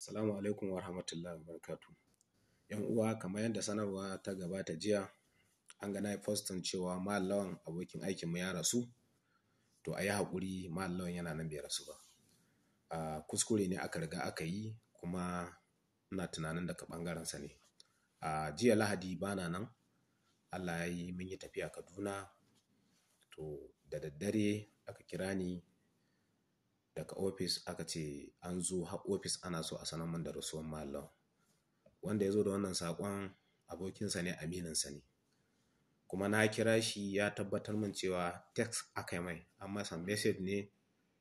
Salamu alaikum wa rahmatullahi wa barakatuh. ‘Yan uwa, kamar yadda sanarwa ta gabata jiya, an ga na yi posting cewa Malam Lawan abokin aikinmu ya rasu. To a yi haƙuri, Malam Lawan yana nan bai rasu ba. Kuskure ne aka riga aka yi, kuma ina tunanin daga ɓangarensa ne. Jiya Lahadi bana nan, Allah ya yi mun yi tafiya Kaduna. To da daddare aka kira ni daga ofis, aka ce an zo har ofis ana so a sanar mun da rasuwar Malam Lawan. Wanda ya zo da wannan saƙon abokinsa ne, amininsa ne. Kuma na kira shi, ya tabbatar min cewa text aka yi mai, an masa message ne,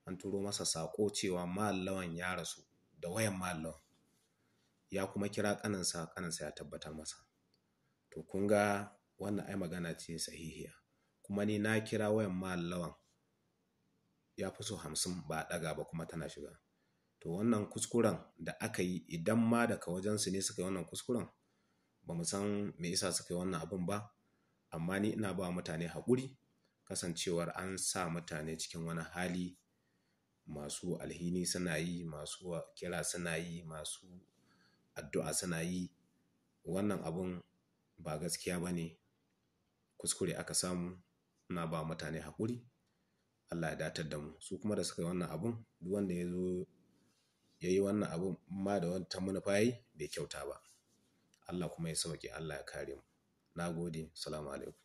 an turo masa saƙo cewa Malam Lawan ya rasu da wayan Malam Lawan. Ya kuma kira ƙaninsa, ƙaninsa ya tabbatar masa. To kun ga wannan ai magana ce sahihiya. Kuma ni na kira wayan Malam Lawan ya fi sau 50 ba a ɗaga ba, kuma tana shiga. To wannan kuskuren da aka yi, idan ma daga wajensu ne suka yi wannan kuskuren, ba mu san me yasa suka yi wannan abun ba. Amma ni ina ba mutane haƙuri, kasancewar an sa mutane cikin wani hali, masu alhini suna yi, masu kira suna yi, masu addu'a suna yi. Wannan abun ba gaskiya ba ne. Kuskure aka samu. Ina ba mutane haƙuri. Allah ya datar da mu. Su kuma da suka yi wannan abun, duk wanda ya zo ya yi wannan abun in ma da wata manufa yayi, bai kyauta ba. Allah kuma ya sauke, Allah ya kare mu. Na gode. Salamu alaikum.